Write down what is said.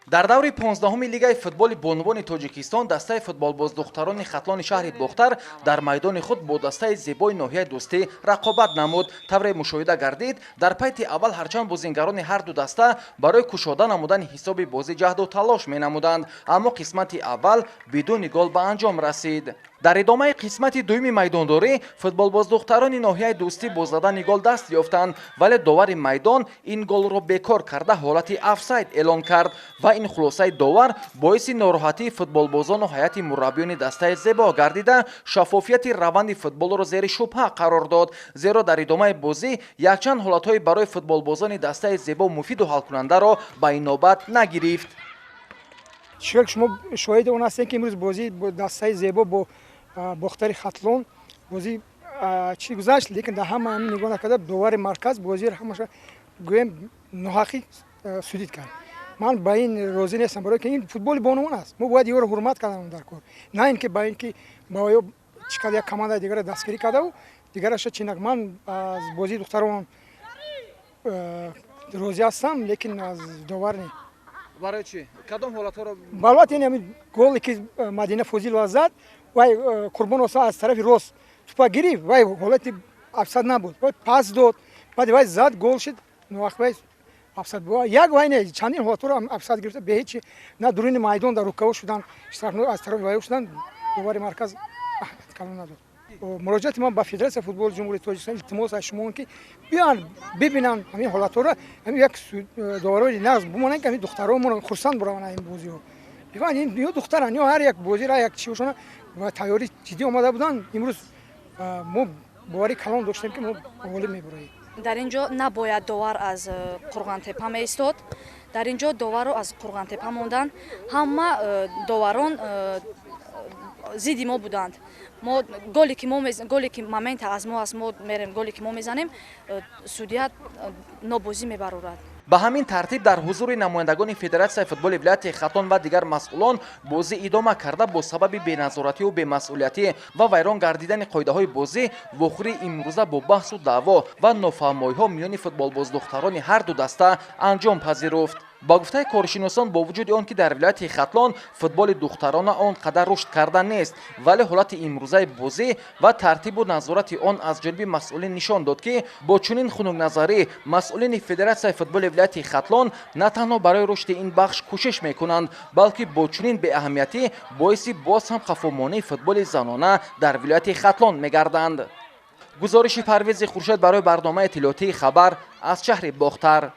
Дар даври 15-уми Лигаи футболи бонувони Тоҷикистон дастаи футболбоздухтарони Хатлони шаҳри Бохтар дар майдони худ бо дастаи Зебои ноҳияи Дӯстӣ рақобат намуд. Тавре мушоҳида гардид, дар пайти аввал ҳарчанд бозингарони ҳарду даста барои кушода намудани ҳисоби бозӣ ҷаҳду талош менамуданд, аммо қисмати аввал бидуни гол ба анҷом расид. Дар идомаи қисмати дуюми майдондорӣ футболбоздухтарони ноҳияи Дӯстӣ бо задани гол даст ёфтанд, вале довари майдон ин голро бекор карда, ҳолати офсайд эълон кард ва ин хулосаи довар боиси нороҳатии футболбозону ҳайати мураббиёни дастаи Зебо гардида, шаффофияти раванди футболро зери шубҳа қарор дод, зеро дар идомаи бозӣ якчанд ҳолатҳои барои футболбозони дастаи Зебо муфиду ҳалкунандаро ба инобат нагирифт. Чӣ шумо шоҳиди он ҳастем, ки имрӯз бозӣ бо дастаи Зебо бо Бохтари Хатлон бозӣ чӣ гузашт, лекин дар ҳама ҳамин нигоҳ накарда, довари марказ бозиро ҳамаша, гӯем, ноҳақӣ судить кард. Ман ба ин розӣ нестам, барое ки ин футболи бонувон аст. Мо бояд ёро ҳурмат кардан дар кор, на ин ки ба ин ки ба ё чӣ кард, як командаи дигарро дастгирӣ кардаву дигараша чӣ. Ман аз бозии духтарон розӣ ҳастам, лекин аз довар не. Барои чӣ? Кадом ҳолатҳоро? Албатта, ин ҳамин голе ки Мадина Фозилова зад, вай Қурбонов аз тарафи рост тупа гирифт, вай ҳолати офсайд набуд, вай пас дод, баъд вай зад, гол шуд. Вақт вай офсайд як вай не, чандин ҳолатҳоро офсайд гирифта, бе ҳечи на дуруни майдон дар рукаво шудан, штрафной аз тарафи вай шудан, довари марказ аҳамият калон надод. Муроҷиати ман ба Федератсияи футболи Ҷумҳурии Тоҷикистон, илтимос аз шумо, ки биёянд, бибинанд ҳамин ҳолатҳоро, ҳамин як доварои нағз бимонанд, ки ҳамин духтаромон хурсанд бураванд ин бозиҳо. Ё духтаранд, ё ҳар як бозиро як чиошона ва тайёрӣ ҷиддӣ омада буданд. Имрӯз мо боварӣ калон доштем, ки мо ғолиб мебуроем. Дар ин ҷо набояд довар аз Қурғантепа меистод. Дар ин ҷо доварро аз Қурғантепа монданд. Ҳама доварон зидди мо буданд. Мо голе ки мо, голе ки момента аз мо аст, мо мерем, голе ки мо мезанем, судья нобозӣ мебарорад. Ба ҳамин тартиб, дар ҳузури намояндагони Федератсияи футболи вилояти Хатлон ва дигар масъулон бозӣ идома карда, бо сабаби беназоративу бемасъулиятӣ ва вайрон гардидани қоидаҳои бозӣ вохӯрии имрӯза бо баҳсу даъво ва нофаҳмоиҳо миёни футболбоздухтарони ҳарду даста анҷом пазируфт. Ба гуфтаи коршиносон, бо вуҷуди он ки дар вилояти Хатлон футболи духтарона он қадар рушд карда нест, вале ҳолати имрӯзаи бозӣ ва тартибу назорати он аз ҷониби масъулин нишон дод, ки бо чунин хунукназарӣ масъулини Федератсияи футболи вилояти Хатлон на танҳо барои рушди ин бахш кӯшиш мекунанд, балки бо чунин беаҳамиятӣ боиси боз ҳам қафомонии футболи занона дар вилояти Хатлон мегарданд. Гузориши Парвези Хуршед барои барномаи иттилоотии «Хабар» аз шаҳри Бохтар.